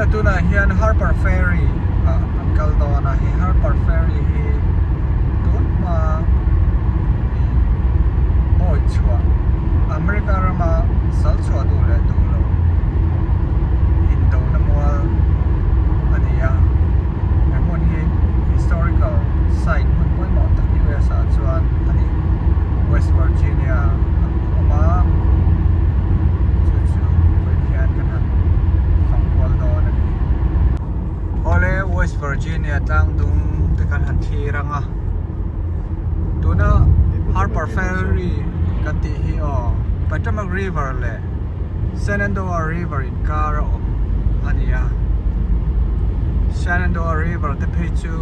Awle tunah hian Harper Ferry ah kan kal dawn a, he Harper Ferry hi tun hma ih bawi chhuah America rama sal chhuah duh leh duh lo indona mual a ni a, he hmun hi historical site hmun pawimawh tak US ah chuan a ni. West Virginia a awm a, chu chu vawiin hian kan han fang kual dawn a ni. Awle West Virginia tlangdung te kan han thlir ang a, tuna Harper Ferry kan tih hi aw Potomac River leh Shenandoah River inkar a awm a ni a, Shenandoah River te phei chu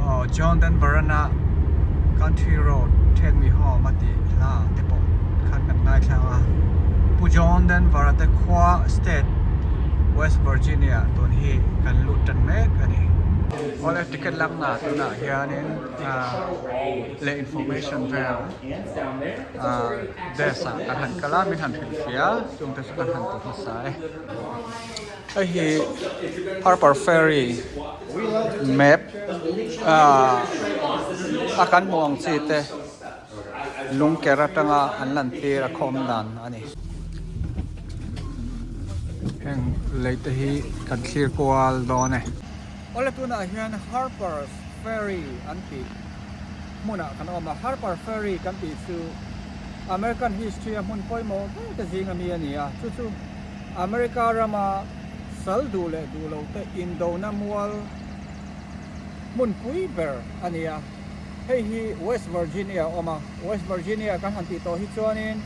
aw John Denver ana Country Road Take Me Home a tih hla te pawh khan kan ngaithlang a, Pu John Denver a te khua state West Virginia tun hi kan lut tan mek a ni. Awle ticket lakna tunah hianin leh information vel desk ah kan han kal a min han hrilhfiah a chungte chu kan han ti hmasa e. Hei hi Harper Ferry map ah a kan hmuh ang chi te lungker atanga an lan tir a khawm dan a ni. Heng lei te hi kan thlir kual dawn e. Awle tunah hian Harper's Ferry an tih hmunah kan awm a, Harper Ferry kan tih chu American history a hmun pawimawh ber te zing ami a ni a, chu chu America rama sal duh leh duh lo te indona mual hmunpui ber a ni a, hei hi West Virginia a awm a, West Virginia kan han tih tawh hi chuanin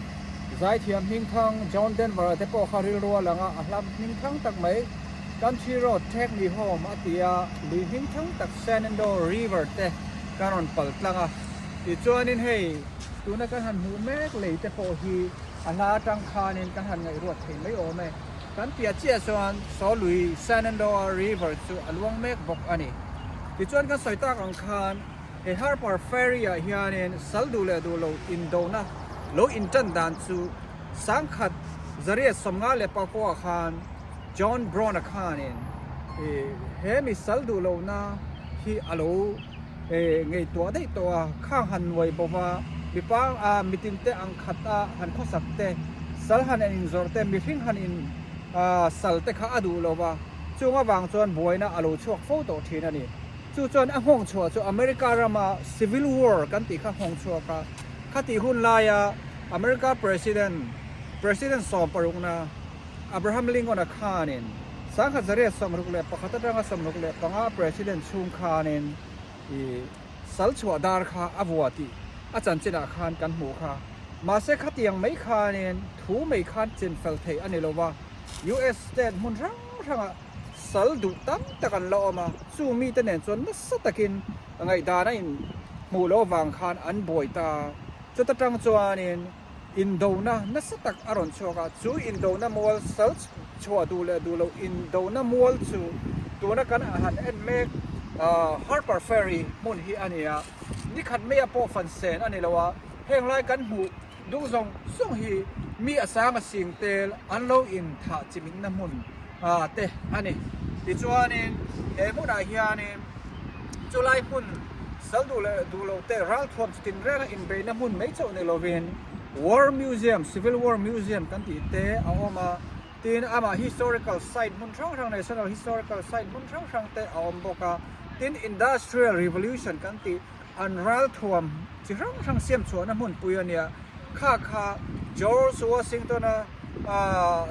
zaithiam hmingthang John Denver-a te pawh kha rilru a lang a, a hla hmingthang tak mai Country Road Take Me Home a ti a, lui hmingthang tak Shenandoah River te kan rawn pal tlang a, tichuanin hei tuna kan han hmuh mek lei te pawh hi a hla atang khanin kan han ngaihruat thei mai awm e. Kan piah chiah chuan saw lui Shenandoah River chu a luang mek bawk a ni. Tichuan kan sawi tak ang khan he Harper Ferry ah hianin sal duh leh duh lo indona lo intan dan chu 1959 khan John Brown-a khanin he mi sal duh lohna hi a lo ngaihtuah daih tawh a, khang han nuai bo va, mipa mitin te ang khat a han khawsak te, sal han en inzawrh te, mihring han in sal te kha a duh lo va, chung avang chuan buaina a lo chhuak fo tawh thin a ni. Chu chuan a nghawng chhuah chu America rama Civil War kan tih kha nghawng chhuak a, khatih hun laia America President, President sawmparukna, Abraham Lincoln-a khanin 1861 atanga 65 President chhung khanin i sal chhuah dar kha a vua tih a chanchinah khan kan hmuh kha. Mahse khatiang mai khanin thu mai khan chin fel theih a ni lo va, US state hmun hrang hrangah sal duh tam tak an la awm a, chu mite nen chuan nasa takin ngaihdan a inhmuh loh avang khan an buai ta. Chuta tang chuanin. Indona nasa tak a rawn chhuak a, chu indona mual sal chhuah duh leh duh loh indona mual chu tuna kan han en mek Harper Ferry hmun hi a ni a, nikhat maia pawh fan sen a ni lo a, heng lai kan hmuh duh zawng zawng hi mi a sang a sing tel an lo inthah chimitna hmun te a ni. Tichuanin he hmunah hianin chulai hmun sal duh leh duh loh te ralthuam chu tinreng a inbeihna hmun mai chauh ni lovin War Museum, Civil War Museum kan tih te a awm a, tin amah historical site hmun hrang hrang National Historical Site hmun hrang hrang te a awm bawk a, tin Industrial Revolution kan tih an ralthuam chi hrang hrang siam chhuahna hmunpui a nia, kha kha George Washington-a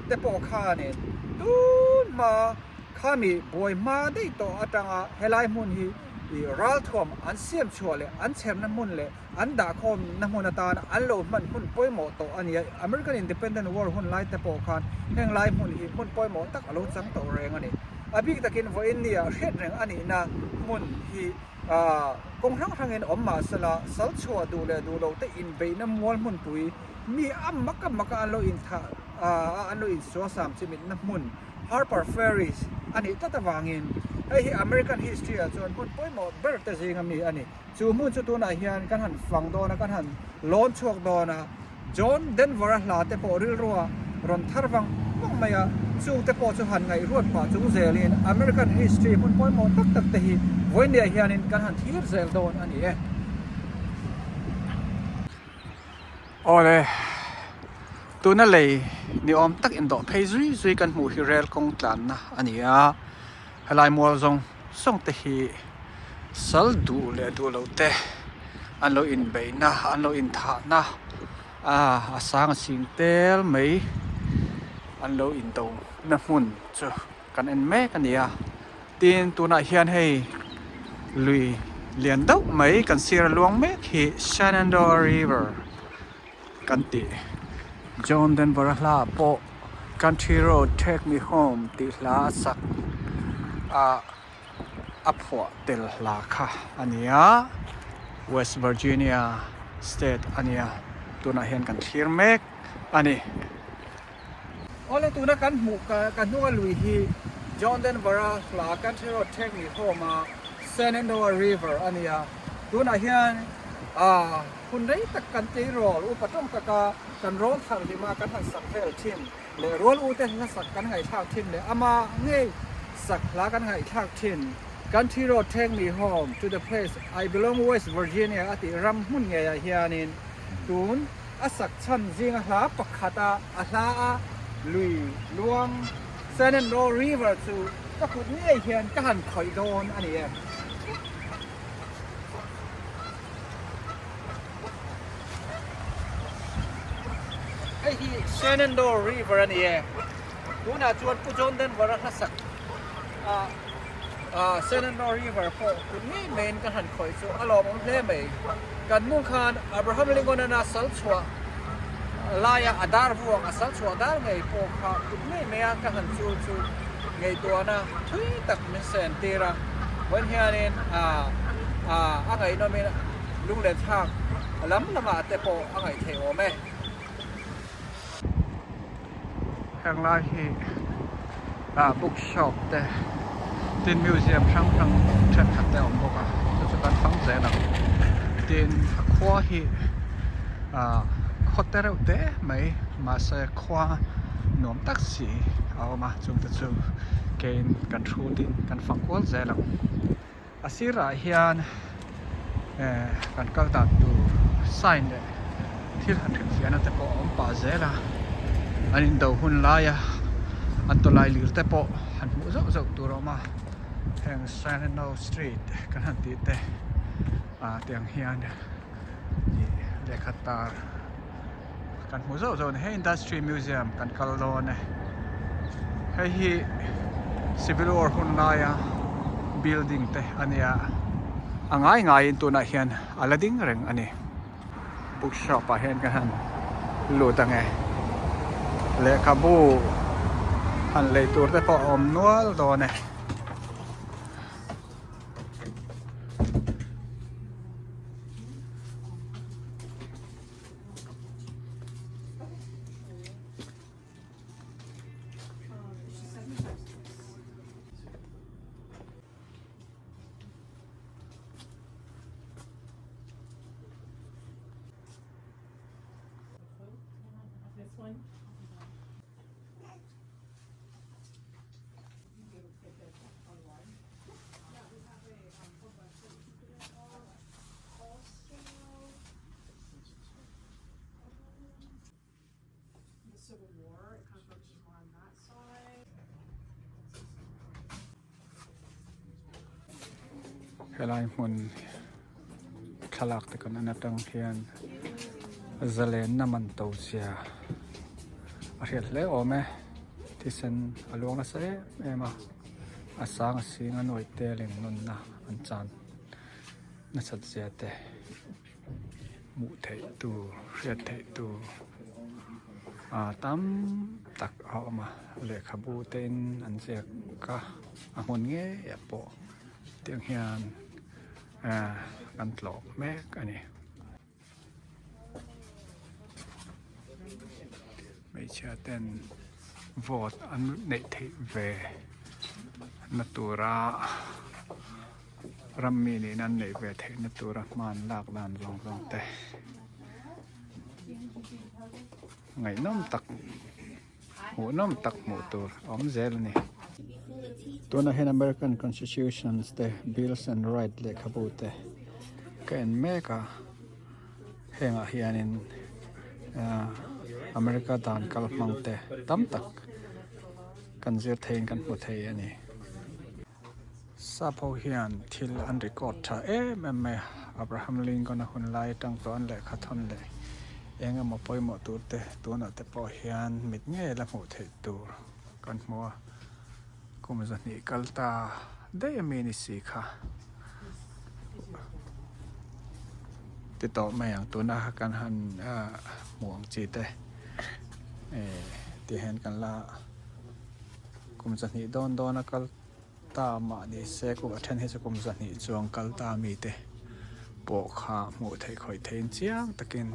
te pawh khanin tun hma khami buai hma daih tawh atanga helai hmun hi i ralthuam an siam chhuah leh an chherna hmun leh an dahkhawmna hmun atana an lo hman hmun pawimawh tawh a ni a, American Independent War hun lai te pawh khan heng lai hmun hi hmun pawimawh tak a lo chang tawh reng a ni. A bik takin vawiin nia hriat reng a nihna hmun hi kawng hrang hrangin awm mah sela sal chhuah duh leh duh loh te inbeihna mual hmunpui mi a mak a maka an lo inthah a an lo insuasam chimitna hmun Harper Ferris a nih tlat avangin hei hi American history ah chuan hmun pawimawh ber te zinga mi a ni. Chu hmun chu tunah hian kan han fang dawn a, kan han lawn chhuak dawn a, John Denver-a hla te pawh rilrua rawn thar vang vang mai a, chung te pawh chu han ngaihruat pah chung zelin American history hmun pawimawh tak tak te hi vawinia hianin kan han thlir zel dawn a ni e. Awle, tuna lei ni awm tak indawh phei zui zui kan hmuh hi rel kawng tlanna a ni a, helai mual zawng zawng te hi sal duh leh duh loh te an lo inbeihna an lo inthahna a sang a ching tel mai an lo indo na hmun chu kan en mek a ni a. Tin, tunah hian hei lui lian deuh mai kan sir a luang mek hi Shenandoah River kan tih John Denver a hla ah pawh Country Road Take Me Home tih hla a sak ah a phuah tel hla kha a ni a, West Virginia state a ni a, tunah hian kan thlir mek a ni. Awle tuna kan hmuh ka hnunga lui hi John Denver-a hla Country Road Take Me Home-a Shenandoah River a ni a. Tunah hian hun rei tak kan tleirawl upa tawng taka kan rawl thar hlima kan han sak vel thin leh rual ute hla sak kan ngaihthlak thin leh ama ngei sak hla kan ngaihthlak thin Country Road Take Me Home to the Place I Belong West Virginia a tih ram hmun ngeiah hianin tun A sak chhan zinga hla pakhat a a hla a lui luang Shenandoah River chu ka kut ngei hian ka han khawih dawn a ni e. Hei hi Shenandoah River a ni e. Tunah chuan Pu John Denver a hla sak a Shenandoah River pawh kut ngei maiin ka han khawih chu a lawmawm hle mai. Kan hmun khan Abraham Lincoln-an a sal chhuah laia a dar vuak a sal chhuah dar ngei pawh kha kut ngei maia ka han chul chu ngaihtuahna thui tak min sen tir a. Vawiin hianin a ngaihnawmin lunglen thlak lam lamah te pawh a ngaihtheih awm e. Heng lai hi ah bookshop te tin museum hrang hrang thenkhat te a awm bawk a chu chu kan fang zel ang tin a khua hi ah khaw te reuh te mai mahse khua nuam tak si a awm a chung te chu kein kan hrut in kan fang kual zel ang. A sirah hian eh kan kal dan tur sign leh thil han hrilhfiahna te pawh a awm pah zel a, an indo hun laia an tawlai lir te pawh han hmuh zauh zauh tur a awm a, heng Shenandoah street kan han tih te ah tiang hian ih lehkha tar kan hmuh zauh zauh a ni hei industry museum kan kal dawn e hei hi civil war hun laia building te a nia a ngai ngaiin tunah hian a la ding reng a ni bookshop ah hian ka han lut ang e lehkhabu han lei tur te pawh a awm nual dawn e. Helai hmun thlalak te kan en atang hian zalenna man to zia a hriat hle awm e thisen a luang nasa em em a a sang a sing a nuai telin nunna an chan nasat zia te. Hmuh theih tur hriat theih tur ah tam tak a awm a lehkhabu te in an ziak a a hmun ngei ah pawh tiang hian ah an tlawh mek a ni. Hmeichhia ten vote an neih theih ve na tura. Ram mi nen an neih ve theihna tura hman lak dan zawng zawng te ngaihnawm tak. Hmuhnawm tak hmuh tur a awm zel a ni. Tunah hian American Constitutions te Bills and Right lehkhabu te ka en mek a, hengah hianin ahh America dan kal hmang te tam tak kan zir theiin kan hmu thei a ni. Sap ho hian thil an record tha em em mai a, Abraham Lincoln a hun lai atang tawh an lehkha thawn leh eng emaw pawimawh tur te tunah te pawh hian mit ngei la hmuh theih tur kan hmu a, kum zahnih kal ta daih ami ni si kha ti tawh mai ang tuna kan han hmuh ang chi te eh ti hian kan la kum zahnih dawn dawn a kal ta mah ni se kum a then hi chu kum zahnih chuang kal ta mi te pawh kha hmuh theih khawih theihin chiang takin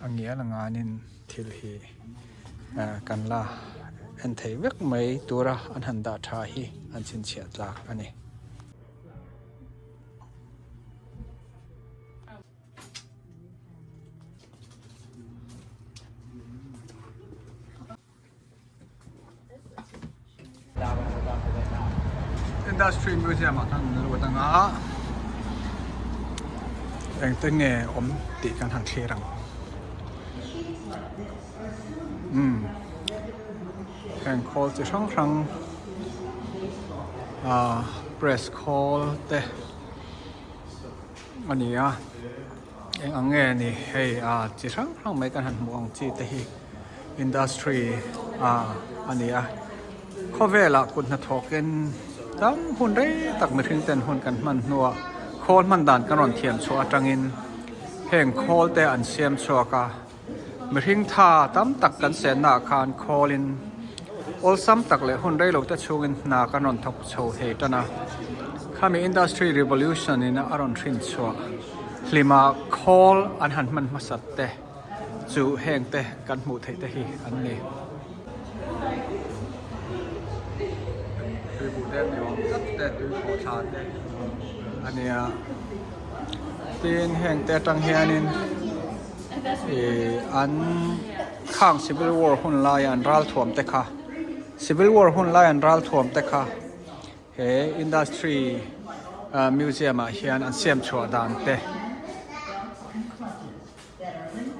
a ngial a nganin thil hi eh kan la en thei vek mai tura an han dah tha hi an chhinchhiah tlak a ni. Industry Museum ah khan an lut anga engte nge awm tih kan han thlir ang umm heng khawl chi hrang hrang ah press khawl te a ni a. Eng ang nge ni hei a chi hrang hrang mai kan han hmuh ang chi te hi industry ah a ni a khawvelah kut hnathawkin tam hun rei tak mihring ten hun kan hman hnuah khawl hman dan kan rawn thiam chhuah atangin heng khawl te an siam chhuak a mihring tha tam tak kan senna ah khan khawlin awlsam tak leh hun rei lo te chhungin hna kan rawn thawk chho thei tan a khami industry revolution in a rawn hrin chhuah hlima khawl an han hman hmasat te chu heng te kan hmuh theih te hi an ni. Tuibuh deuh ni awm tak te tuikhawh thla te a nia tin heng te atang hianin Ihh an khang civil war hun laia an ralthuam te kha civil war hun laia an ralthuam te kha he industry ah museum ah hian an siam chhuah dan te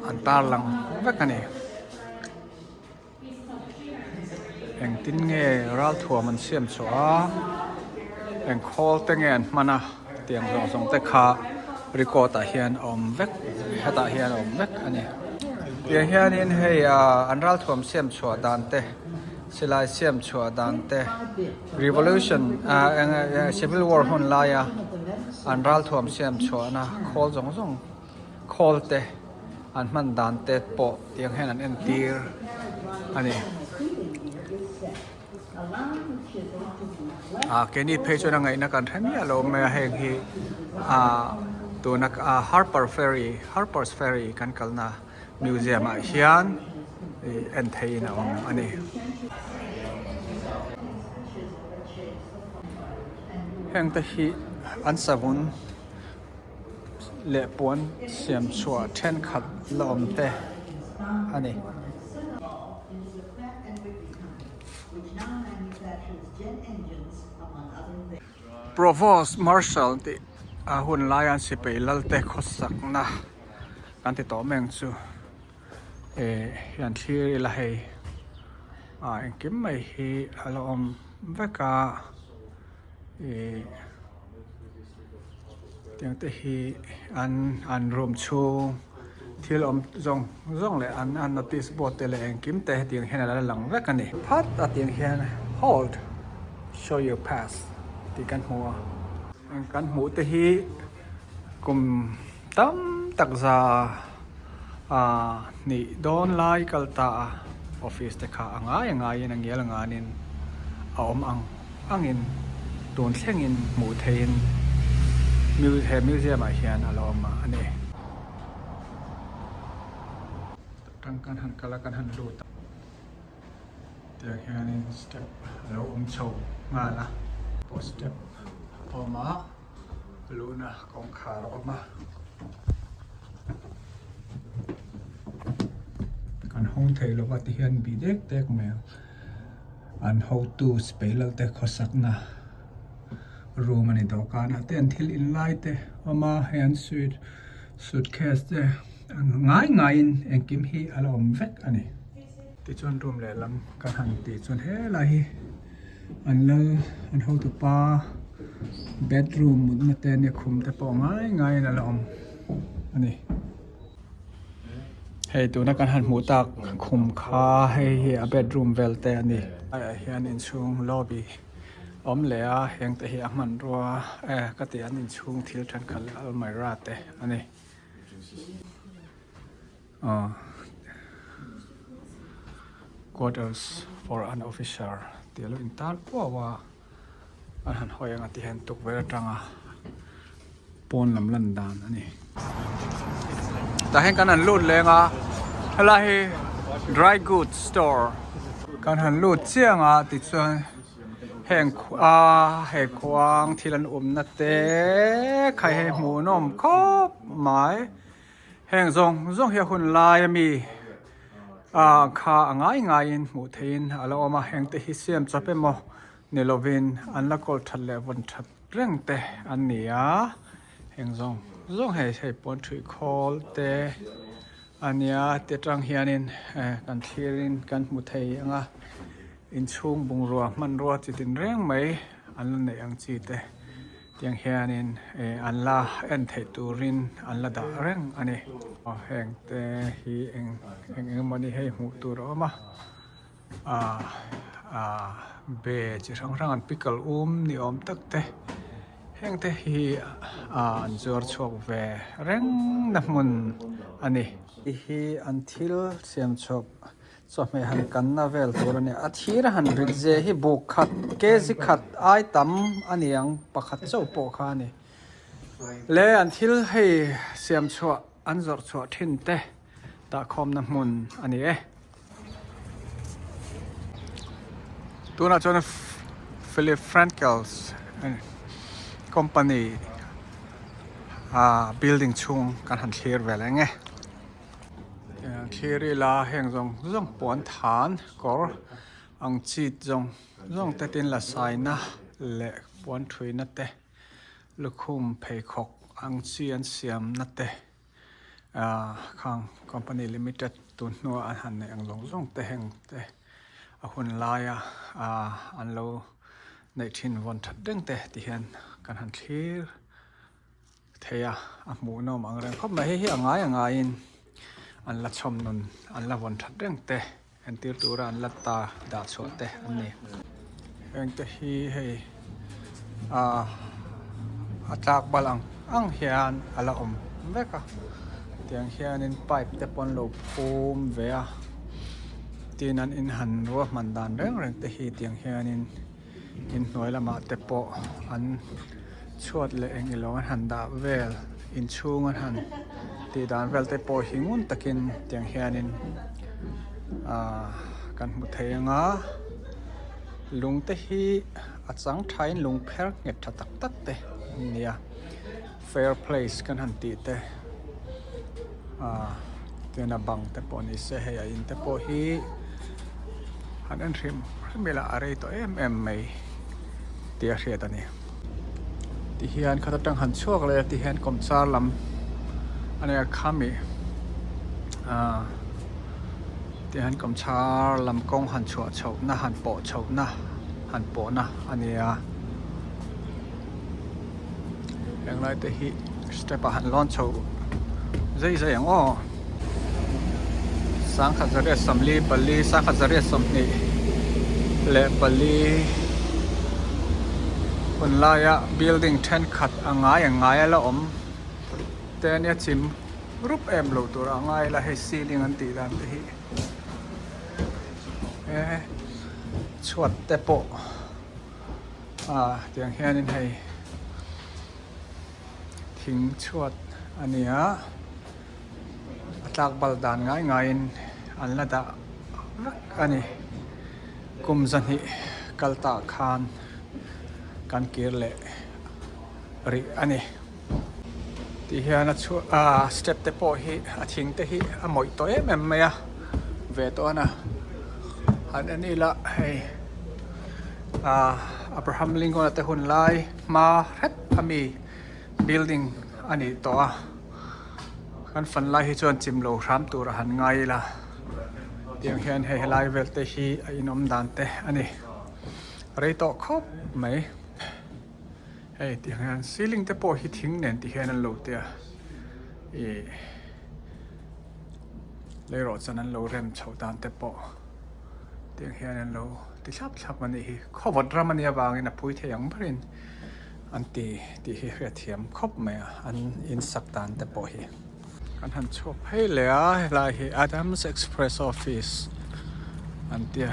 an tarlang vek a ni. Engtin nge ralthuam an siam chhuah a, eng khawl te nge an hman a tiang zawng zawng te kha record ah hian a awm vek hetah hian a awm vek a ni. Tiang hianin hei ah an ralthuam siam chhuah dan te silai siam chhuah dan te revolution ah eng civil war hun laia an ralthuam siam chhuahna khawl zawng zawng khawl te an hman dan te pawh tiang hian an entir a ni. Ah keini phei chuan a ngaihna kan hre miah lo mai a heng hi ah tuna ah Harper Ferry Harper's Ferry kan kalna museum ah hian ih en theihin a awm a ni. Heng te hi an savun. leh puan siam chhuah thenkhat la awm te a ni. Provost Marshal tih a hun laia an sipai lal te khawsakna kan ti tawh meng chu eh hian thlir ila hei ah engkim mai hi a la awm vek a ih. Tiang te hi an an room chhung thil awm zawng zawng leh an an notice board te leh engkim te hetiang hian a la lang vek a ni. Phat a tiang hian hold show your pass tih kan hmu a. Eng kan hmuh te hi kum tam tak za ah hnih dawn lai kal ta a office te kha a ngai a ngaiin a ngial a nganin a awm ang. Angin tun thlengin hmuh theihin he museum ah hian a la awm a ni. Tang kan han kal a kan han lut a tiang hianin step a lo awm chho nghal a pawh step a awm a luhna kawngkhar a awm a. Kan. an hawng thei lova ti hian bih dek dek mai ang an hotu sipai lal te khawsakna room a ni dawhkanah te an thil in lai te a awm a hei an suit suitcase te ngai ngaiin engkim hi a la awm vek a ni. Tichuan room lehlam kan han tih chuan helai hi an lal an hotupa bedroom mutna te ania khum te pawh ngai ngaiin a la awm a ni. Hei tuna kan han hmuh tak khum kha hei hi a bedroom vel te a ni. Haiah hian inchhung lobby awm leh a heng te hi a hmanrua e ka ti an inchhung thil thenkhat leh almirah te a ni. Aw quarters for an officer tih alo intar kuau a an han hawi anga ti hian tukverh atanga pawn lam lan dan a ni. Tah hian kan han lut leng a helai hi dry goods store kan han lut chiang a tichuan heng khua he khuang thil an awmna te kha hei hmuhnawm khawp mai. Heng zawng zawng hi a hun lai ami ah kha a ngai ngaiin hmuh theihin a la awm a, heng te hi siam chawp emaw ni lovin an la kawl that leh vawn that reng te an ni a, heng zawng zawng hei hei pawn ṭhuih khawl te a nia ti atang hianin eh kan thlirin kan hmu thei ang a, inchhung bungrua hmanrua chi tin reng mai an la neih ang chi te. Tiang hianin eh an la en theih turin an la dah reng a ni. Aw heng te hi eng eng eng emawni hei hmuh tur a awm a ah ah be chi hrang hrang an pickle um ni awm tak te heng te hi ah an zuar chhuak ve reng na hmun a ni. Hei hi an thil siam chhuak Chawhmeh han kanna vel tur a ni. A thir a han rit ze hi buk khat kg khat ai tam a ni ang pakhat chauh pawh kha a ni. Le an thil hei siam chhuah an zawrh chhuah thin te dahkhawmna hmun a ni e. Tunah chuan Philip Frankels company building chhung kan han thlir vel eng e. Thlir ila heng zawng zawng puan than kawr ang chit zawng zawng te tin la saina leh puan thuina te lukhum pheikhawk ang chi an siamna te ah khang company limited tun hnuah an han neih ang zawng zawng te heng te a hun laia ah an lo neih thin vawn that reng te ti hian kan han thlir. Thei a, a hmuhnawm ang reng khawp mai. Hei hi a ngai a ngaiin an la chhawm nun, an la vawn that reng te, entir tura an la ta dah chhuah te an ni. Heng te hi hei ah a tlak bal ang ang hian a la awm vek a, tiang hianin pipe te pawh an lo phum ve a, tin an inhan ruahman dan reng reng te hi tiang hianin. Inhnuai lamah te pawh an chhuat leh eng ilo an han dah vel inchhung an han tih dan vel te pawh hi ngun takin tiang hianin ahh kan hmu thei ang a lung te hi a chang thain lung pher nghet tha tak tak te an ni a fair place kan han tih te ahh tian a bang te pawh ni se hei a in te pawh hi han en hrim hrim ila a rei tawh em em mai tih a hriat a ni tihian khat atang han chhuak leh a tihian kawmchar lam a nia khami ahh tihian kawmchar lam kawng han chhuah chhoh na han pawh chhoh na han pawh na a ni a. Heng lai te hi step ah han lawn chho zai zai ang aw sangkhat zariat sawmli pali sangkhat zariat sawmhnih leh pali hun laia building thenkhat a ngai ang ngai a la awm te ania chim rup em lo tur a ngai la hei ceiling an tih dan te hi e chhuat te pawh. Ah tiang hianin hei thing chhuat a ni a a tlak bal dan ngai ngaiin an la dah vek a ni kum zahnih kal tah khan kan kir leh rih a ni tih hian a chhuah ah step te pawh hi a thing te hi a mawih tawh em em mai a. ve tawh a han en ila hei ah Abraham Lincoln a te hun lai hma hret ami building a nih tawh a kan fan lai hi chuan chim lo hram tur a han ngai ila tiang hian hei helai vel te hi a inawm dan te a ni rei tawh khawp mai. Hei tiang hian ceiling te pawh hi thing nen ti hian an lo tia ih leirawh chan an lo rem chhoh dan te pawh tiang hian an lo ti thlap thlap a nih hi khawvawt ram a nih avangin a pui thei ang berin an ti tih hi hriatthiam khawp mai a an insak dan te pawh hi. Kan han chhuak phei leh a helai hi Adams Express Office an tia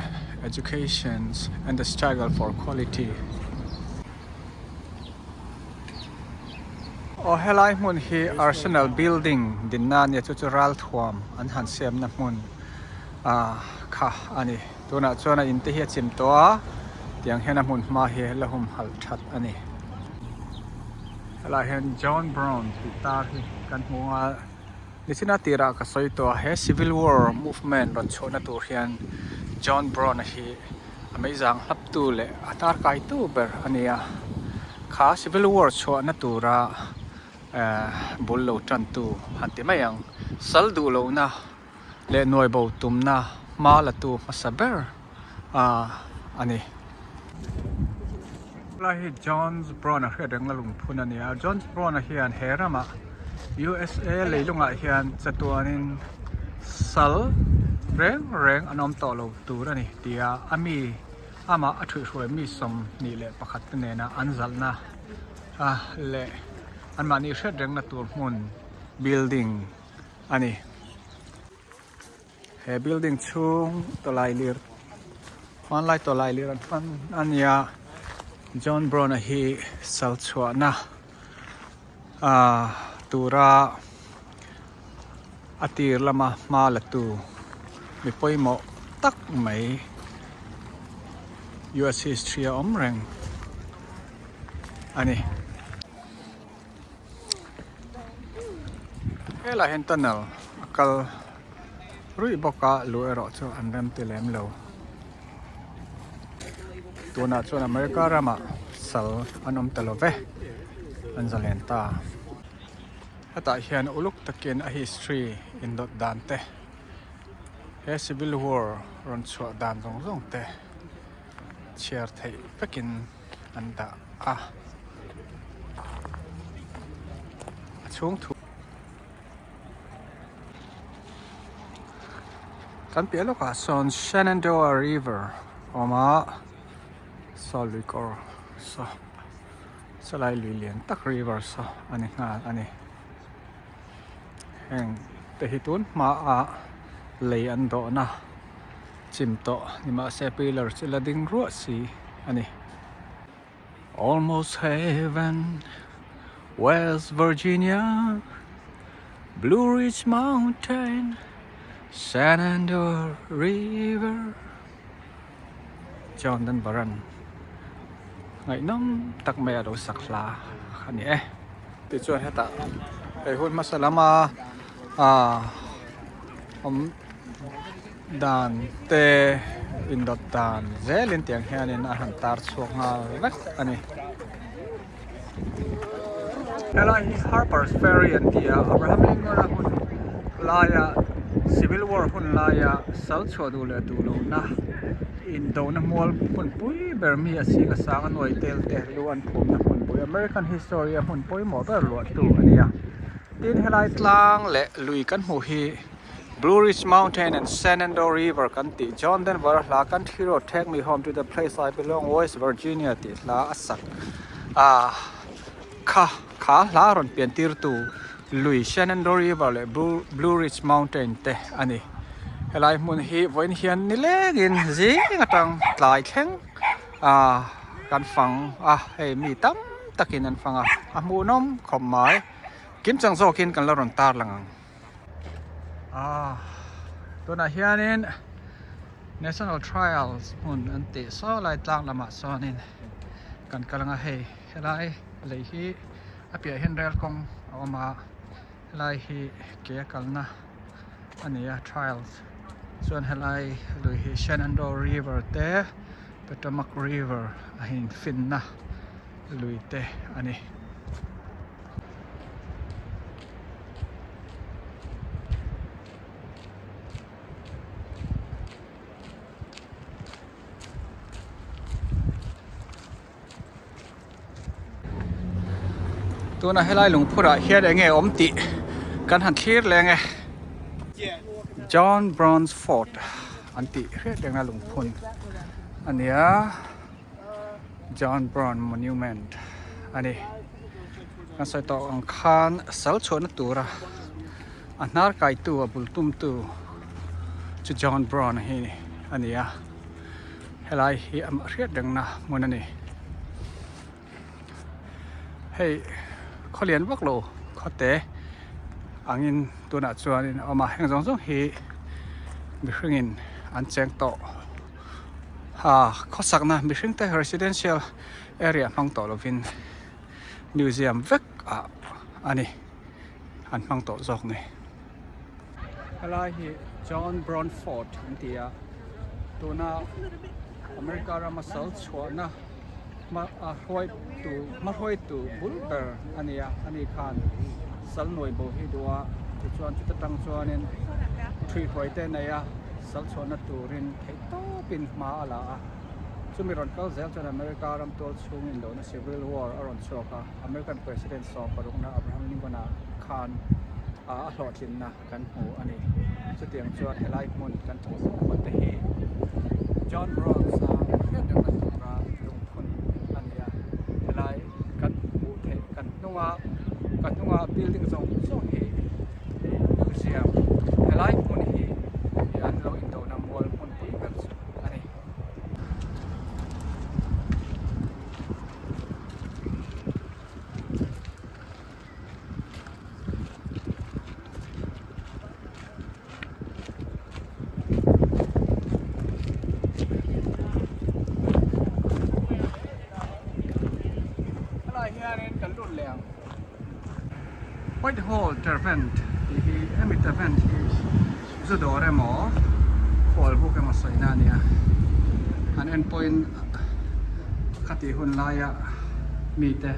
Education and the struggle for quality aw helai hmun hi Arsenal building dinna a nia chu chu ralthuam an han siamna hmun ah kha a ni tunah chuan a in te hi a chim tawh a tiang hian a hmun hma hi la humhalh that a ni. Helaiah hian John Brown tih tar hi kan hmu a, nichina tirah ka sawi tawh a, he Civil War movement rawn chhuahna tur hian John Brown-a hi a meizang hlaptu leh a tar kaitu ber a ni a, kha Civil War chhuahna tura ehh bul lo tantu han ti mai ang, sal duh lohna leh nuai bo tumna hma la tu hmasa ber a ni. Helai hi Jones Brown a hriat reng na lungphun a ni a, Jones Brown a hian he ramah USA leilungah hian chatuanin sal reng reng an awm tawh lo tur a ni tia a mi amah a thuihhruai mi 21 te nena an zalhna leh anmahni hriat rengna tur hmun building a ni. He building chhung tawlai lir hmanlai tawlai lir an hman a nia John Brown a hi sal chhuahna ah tura a tir lama hma la tu mi pawimawh tak mai US history a awm reng a ni. Helaiah hian tunnel a kal ruih bawk a luh erawh chu an rem ti lem lo tunah chuan America ramah sal an awm ta lo ve an zalen ta hetah hian uluk takin a history indawt dan te he civil war rawn chhuah dan zawng zawng te chhiar theih vekin an dah a a chhung thu kan piah lawkah sawn Shenandoah River a awm a saw lui kawr saw sawlai lui lian tak river saw a ni nghal a ni heng te hi tun hmaah lei an dawhna. Chim tawh nimahse pillar chu la ding ruah si a ni. Almost heaven, West Virginia, Blue Ridge Mountain, Shenandoah River John Dunbaran ngaihnawm tak mai a lo sak hla a ni e. Tichuan hetah hei hun hmasa lama ah awm. Dan te indawt dan zelin tiang hianin a han tar chhuak nghal vek a ni. Helai hi Harper's Ferry an ti a, Abraham Lincoln-a hun laia Civil War hun laia sal chhuah duh leh duh lohna indona mual hmunpui ber mi a sing a sang a nuai tel te lu an phumna hmunpui American history a hmun pawimawh ber luahtu a ni a. Tin helai tlang leh lui kan hmuh hi. Blue Ridge Mountain and Shenandoah River kan tih John Denver hla Country Road Take Me Home to the Place I Belong West Virginia tih hla a sak a kha kha hla rawn pian tir tu lui Shenandoah River leh Blue Ridge Mountain te a ni. Helai hmun hi vawiin hian nilengin zing atang tlai thleng a kan fang a hei mi tam takin an fang a a hmuhnawm khawp mai kimchang zawkin kan la rawn tarlang ang. Ah tunah hianin national trials hmun an tih saw lai tlang lamah sawnin kan kal anga hei helai lei hi a piah hian rel kawng a awm a helai hi ke a kalna a ni a trials. Chuan helai lui hi Shenandoah River te Potomac River a infinna lui te a ni. Tuna helai lungphurah hian eng nge awm tih kan han thlir leng e. John Brown's Fort an tih hriat rengna lungphun a nia. John Brown Monument a ni. Kan sawi tawh ang khan sal chhuahna tura a hnar kaitu a bul tumtu chu John Brown hi a ni a. Helai hi amah hriat rengna hmun a ni. Hei khawlian vak lo khawte angin tunah chuanin a awm a, heng zawng zawng hi mihringin an cheng tawh a khawsakna mihring te residential area hmang tawh lovin museum vek ah a ni an hmang tawh zawk ni. Helai hi John Brown Fort an ti a, tuna America rama sal chhuahna hma a hruaitu hma hruaitu bul ber a ni a, ani khan sal nuai bo hi duh a, tichuan chuta tang chuanin thuihhruai te nei a, sal chhuahna turin theihtawpin hma a la a, chumi rawn kal zel chuan America ram tual chhungin lohna Civil War a rawn chhuak a. American President sawmparukna Abraham Lincoln-a khan a hlawhtlinna kan hmu a ni. Chutiang chuan helai hmun kan hmuh te hi John Rawls-a hriat rengna tura lungphun a ni a. Helai kan hmuh theih kan hnunga kan hnunga building zawng zawng hi museum helai hmun hi an lo indona mual hmunpui ber chu a ni. Helai hianin kan lut leh ang. White Hall Tavern tih hi hemi tavern hi zu dawr emaw khual buk emaw sawina a ni a an en pawhin Khatih hun laia mite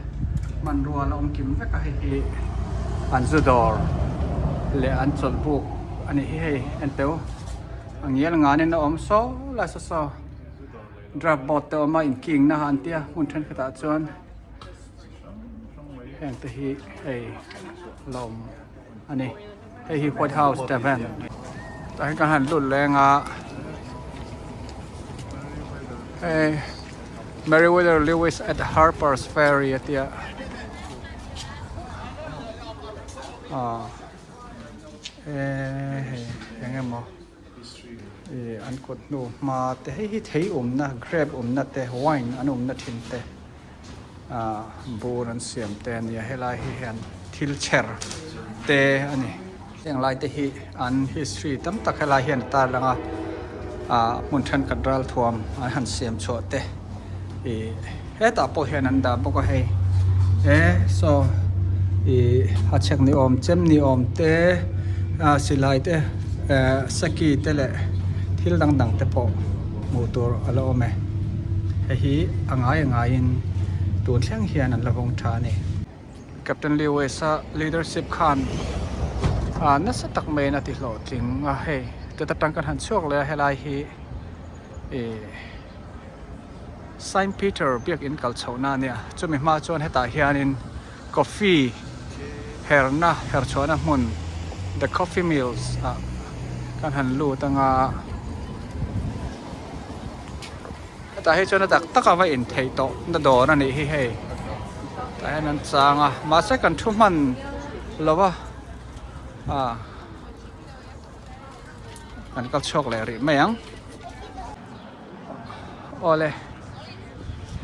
hmanrua la awm kim vek a, hei hi an zu dawr leh an chawlh buk a nih hi hei enteu a ngial nganin a awm saw lai saw saw draft board te a awm a inking na an tia hmun thenkhatah chuan heng te hi hei la awm a ni hei hi white house tavern tah hian kan han lut leng a hei Meriwether Lewis at Harper's Ferry a tia ah eh hei eng emaw ih an kut hnu hma te hei hi thei awmna grape awmna te wine an awmna thin te. ah bur an siam te a ni a helai hi hian thil chher te a ni heng lai te hi an history tam tak helai hian a tar lang a ah hmun thenkhat ral thuam an han siam chhuah te ih hetah pawh hian an dah bawk a hei e saw ih a chhek ni awm chem ni awm te ah silai te eh saki te leh thil dang dang te pawh hmuh tur a la awm e. Hei hi a ngai a ngaiin tun thleng hian an la vawng tha a ni. Captain Lewis-a leadership khan ah nasa tak maiin a ti hlawhtling a, hei tut atang kan han chhuak leh a helai hi ih Saint Peter biakin kal chhohna a nia, chumi hma chuan hetah hianin coffee herna herchhuahna hmun the coffee mills ah kan han lut anga. Hetah hi chuan a tak tak a va intheih tawh na dawr a nih hi hei tah hian an chang a mahse kan thu hman lo a ah kan kal chhuak leh rih mai ang awle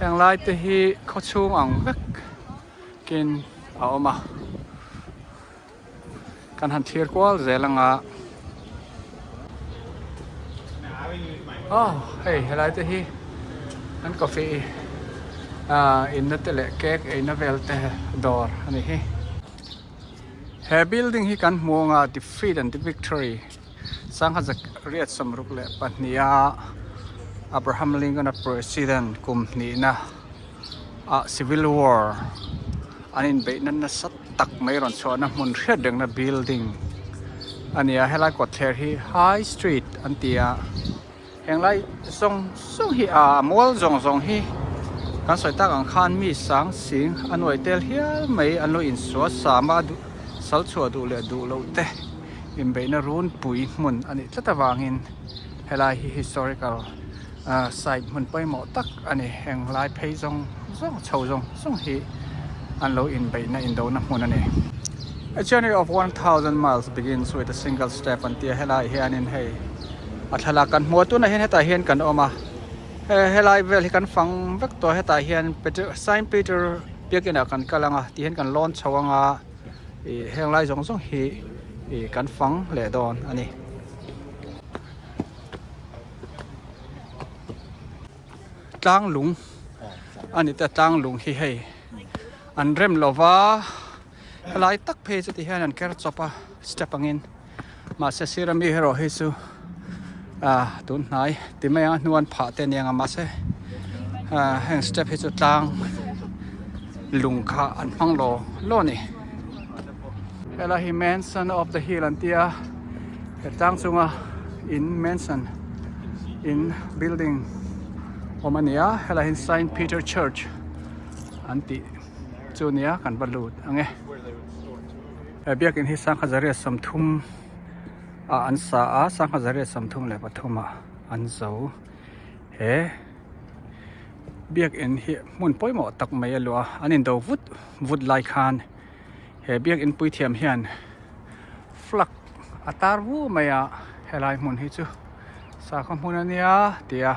heng lai te hi khaw chhung ang vek kin a awm a. Kan han thlir kual zel anga aw hei helai te hi an coffee ah inna te leh cake eina vel te dawr a ni hi he building hi kan hmu anga defeat and the victory. Sangha Zakariat 62 a Abraham Lincoln a president kum hnihna ah civil war an inbeihna nasa tak mai rawn chhuahna hmun hriat rengna building a ni a helai kawtthler hi high street an ti a henglai zawng zawng hi aa mual zawng zawng hi kan sawi tak ang khan mi sang sing a nuai tel hial mai an lo insual sam a sal chhuah duh leh duh loh te inbeihna runpui hmun a nih tlat avangin helai hi historical site hmun pawimawh tak a ni. Heng lai phei zawng zawng chho zawng zawng hi an lo inbeihna indona hmun a ni. A journey of 1000 miles begins with a single step an ti a, helaiah hianin hei a thlalak kan hmu a, tunah hian hetah hian kan awm a, he helai vel hi kan fang vek tawh a, hetah hian Peter Saint Peter biakinah kan kal ang a, tihian kan lawn chho ang a, ih heng lai zawng zawng hi ih kan fang leh dawn a ni. Tlang lung a ni ta tlang lung hi hei an rem lo va helai tak phei chu ti hian an ker chawp a step angin mahse sir ami erawh hi chu ah tun hnai ti mai ang a hnu an phah te aniang a mahse ah heng step hi chu tlang lung kha an hmang law law a ni helai hi mansion of the hill an tia. He tlang chunga in mansion in building awm a ni a helai hian Saint Peter Church an tih chu nia kan va lut ang e he biakin hi sangha zariat 30 ah an sa a sangha zariat 33 ah an zo he biakin hi hmun pawimawh tak mai a luah a an indo vut vut lai khan he biakin puithiam hian. Flag a tar vu mai a helai hmun hi chu sakhaw hmun a nia tia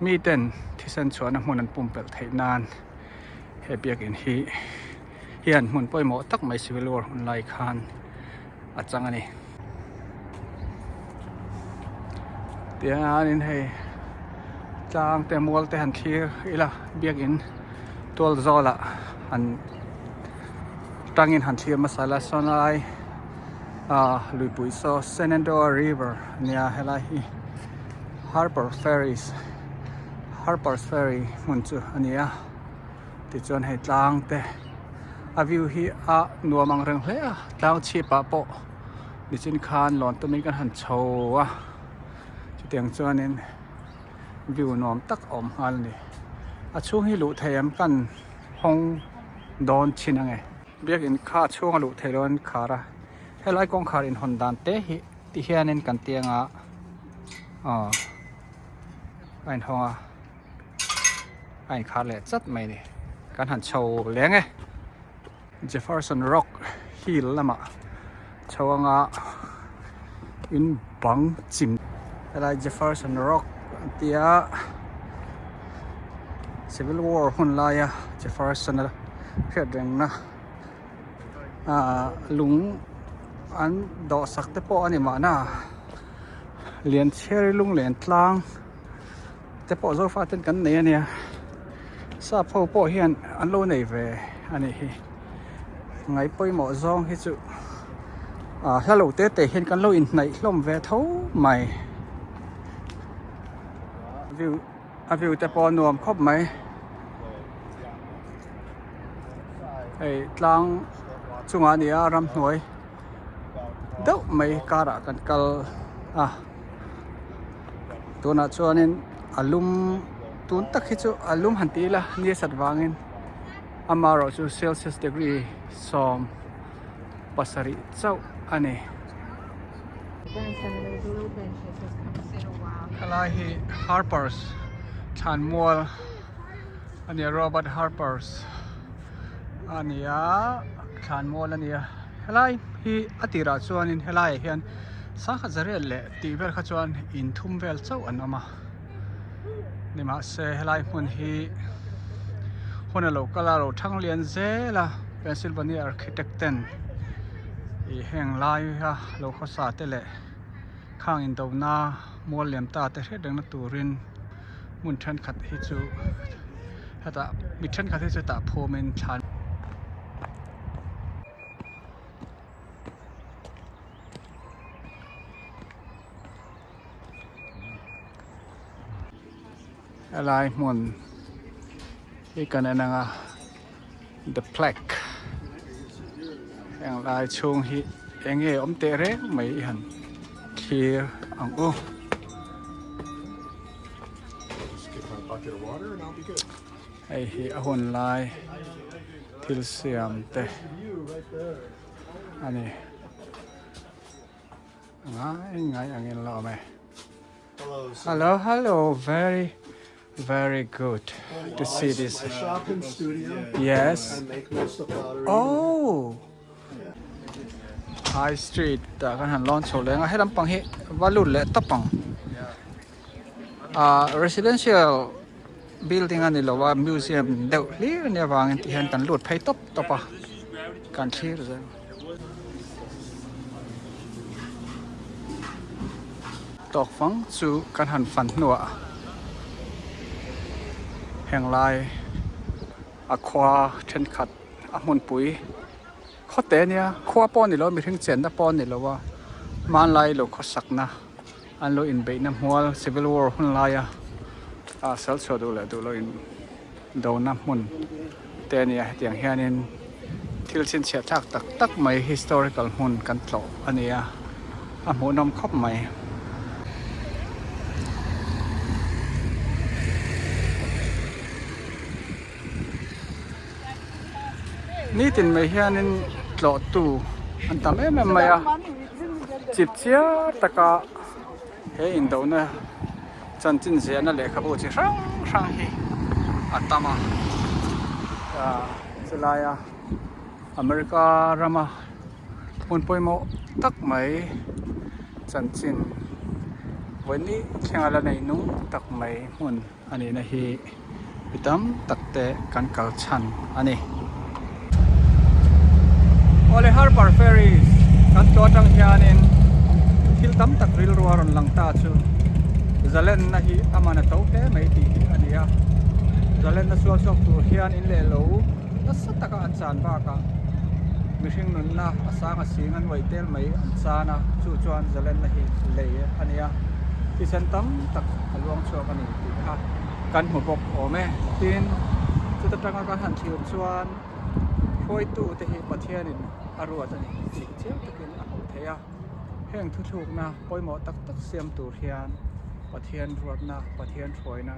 miten thisen chhuahna hmun an pumpelh theih nan he biakin hi hian hmun pawimawh tak mai civil war hun lai khan a chang a ni. Tihianin hei tlang te mual te han thlir ila biakin tual zawlah han. Tangin han thlir hmasa la sawn lai ah luipui saw Shenandoah River ania helai hi Harper Ferries Harper's Ferry hmun chu a ni a tichuan hei tlang te a view hi a nuam ang reng hle a tlang chhip ah pawh nichin khan lawn tumin kan han chho a chutiang chuanin view nuam tak a awm nghal a ni a chhung hi luh thei em kan hawng dawn thin ange. Biakin kha chhung a luh theih loh an khar a, helai kawngkhar inhawn dan te hi ti hianin kan ti anga aw a inhawng a, a inkhar leh chat mai a ni. Kan han chho leng e. Jefferson Rock Hill lamah chho anga in bang chim. Helai Jefferson Rock an ti a, Civil War hun laia Jefferson a hriat rengna ahh lung an dawh sak te pawh a ni mahna Lianchhiari lunglen tlang te pawh zofa ten kan nei a nia sap ho pawh hian an lo nei ve a nih hi ngai pawimawh zawng hi chu ah hla lo te te hian kan lo inhnaih hlawm ve tho mai view a view te pawh a nuam khawp mai hei tlang chungah a ni a ramhnuai deuh mai karah kan kal a. Tunah chuanin a lum tun tak hi chu a lum han ti ila ni a sat vangin amaherawh chu celsius degree 17 chauh a ni. Helai hi Harpers thlanmual a ni a Robert Harpers a ni a thlanmual a ni a helai hi a tirah chuanin helaiah hian. Sangha zariat leh tih vel kha chuan in thum vel chauh an awm a nimahse helai hmun hi hun a lo kal a lo thang lian zel a Pennsylvania architect ten ih heng lai a lo khawsa te leh khang indona mual liam ta te hriat reng na turin hmun thenkhat hi chu hetah mi thenkhat hi chu tah phum in thlan. Helai hmun hi kan en ang a the plaque heng lai chhung hi eng nge awm teh reng mai i han thlir ang u. Hei hi a hun lai thil siam te a ni. Ngai ngai angin la awm e. Hello hello very very good to see this. Yes. Oh. High Street ah kan han lawn chho leng a he lampang hi va lut leh tawp ang ah residential building a ni lo a museum deuh hlir a nih avangin ti hian kan lut phei tawp tawp a kan thlir zel. Tawk fang chu kan han fan hnuah heng lai a khua thenkhat a hmunpui Khawte ania, khua pawh a ni lo a, mihring chenna pawh a ni lo a, hmanlai lo khawsakna an lo inbeihna hmual civil war hun laia ah sal chhuah duh leh duh loh in dona hmun te a ni a, hetiang hianin thil chhinchhiah thlak tak tak mai historical hmun kan tlawh a ni a, a hmuhnawm khawp mai. Nitin mai hianin tlawhtu an tam em em mai a, chip chiar taka he indona chanchin ziahna lehkhabu chi hrang hrang hi a tam a, chulaia America rama hmun pawimawh tak mai chanchin vawiin thlenga la nei nung tak mai hmun. A nihna hi mi tam tak te kan kal chhan a ni. Awle Harbour Ferries kan tlawh atang hianin thil tam tak rilru a rawn lang ta chu zalenna hi a man a to hle mai tih hi a ni a. Zalenna sual chhuak tur hian in leh lo nasa taka an chan bakah mihring nunna a sang a sing a nuai tel mai an chan a, chu chuan zalenna hi lei a ni a. Thisen tam tak a luang chhuak a ni tih kha kan hmu bawk awm e. Tin, chuta tanga kan han thlir chuan hruaitu te hi Pathianin a ruat a ni tih chiang takin a hmuh theih a. Heng thuthlukna pawimawh tak tak siam tur hian Pathian ruatna, Pathian hruaina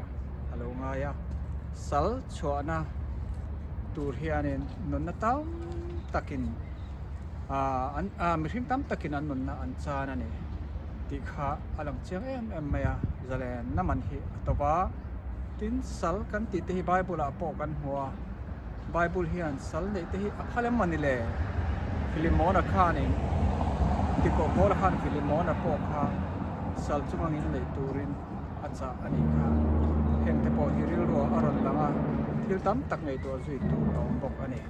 a lo ngai a. Sal chhuahna tur hianin nunna tam takin ah mihring tam takin an nunna an chan a ni tih kha a lang chiang em em mai a, zalen na man hi a tawp a, tin sal kan tih te hi Bible ah pawh kan hmu a, Bible hian sal neih te hi a phal em mawni le? Philemon-a khanin Tikoh Paula khan Philemon-a pawh kha sal chungangin neih turin a chah a nih kha, heng te pawh hi rilruah a rawn lang a, thil tam tak ngaihtuah zui tur a awm bawk a ni.